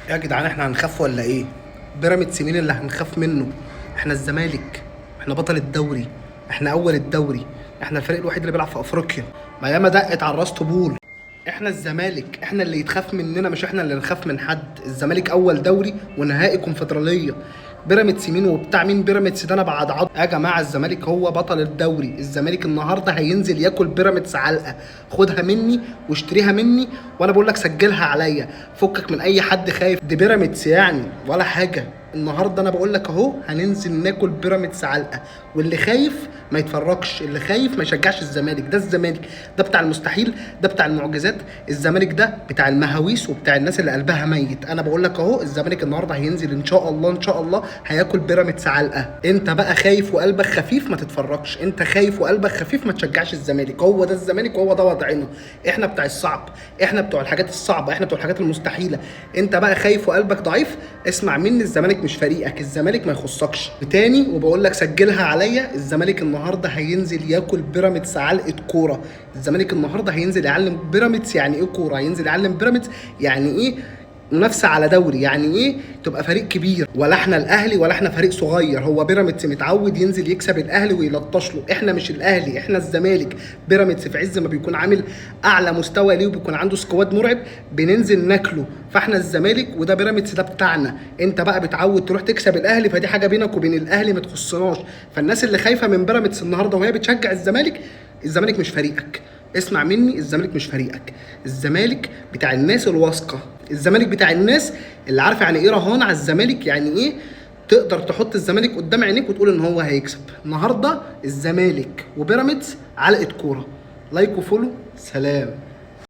يا جدعان احنا هنخاف ولا ايه؟ بيراميدز مين اللي هنخاف منه؟ احنا الزمالك، احنا بطل الدوري، احنا اول الدوري، احنا الفريق الوحيد اللي بيلعب في افريقيا. ما ياما دقت على الراس طبول. احنا الزمالك، احنا اللي يتخاف مننا مش احنا اللي نخاف من حد. الزمالك اول دوري ونهائي كونفدراليه. بيراميدز مين وبتاع مين بيراميدز ده؟ انا بعضعض يا جماعه. الزمالك هو بطل الدوري. الزمالك النهارده هينزل ياكل بيراميدز علقه. خدها مني واشتريها مني، وانا بقول لك سجلها عليا. فكك من اي حد خايف، دي بيراميدز يعني ولا حاجة. النهارده انا بقول لك اهو هننزل ناكل بيراميدز علقه، واللي خايف ما يتفرجش، اللي خايف ما يشجعش الزمالك. ده الزمالك ده بتاع المستحيل، ده بتاع المعجزات. الزمالك ده بتاع المهاويس وبتاع الناس اللي قلبها ميت. انا بقول لك اهو الزمالك النهارده هينزل ان شاء الله، ان شاء الله هياكل بيراميدز علقه. انت بقى خايف وقلبك خفيف ما تتفرجش، انت خايف وقلبك خفيف ما تشجعش الزمالك. هو ده الزمالك وهو ده وضعنا. احنا بتاع الصعب، احنا بتوع الحاجات الصعبه، احنا بتوع الحاجات المستحيلة. انت بقى خايف وقلبك ضعيف، اسمع مني، الزمالك مش فريقك، الزمالك ما يخصكش. تاني وبقول لك سجلها عليا، الزمالك النهارده هينزل ياكل بيراميدز علقه كورة. الزمالك النهارده هينزل يعلم بيراميدز يعني ايه كورة، هينزل يعلم بيراميدز يعني ايه منافسه على دوري، يعني ايه تبقى فريق كبير. ولا احنا الاهلي ولا احنا فريق صغير. هو بيراميدز متعود ينزل يكسب الاهلي ويلطش له. احنا مش الاهلي، احنا الزمالك. بيراميدز في عز ما بيكون عامل اعلى مستوى ليه وبيكون عنده squad مرعب بننزل ناكله. فاحنا الزمالك وده بيراميدز ده بتاعنا. انت بقى بتعود تروح تكسب الاهلي، فدي حاجة بينك وبين الاهلي ما تخصناش. فالناس اللي خايفة من بيراميدز النهارده وهي بتشجع الزمالك، الزمالك مش فريقك. اسمع مني، الزمالك مش فريقك. الزمالك بتاع الناس الواثقه، الزمالك بتاع الناس اللي عارفه يعني ايه رهان على الزمالك، يعني ايه تقدر تحط الزمالك قدام عينيك وتقول ان هو هيكسب النهارده. الزمالك وبيراميدز علقه كورة. like و follow. سلام.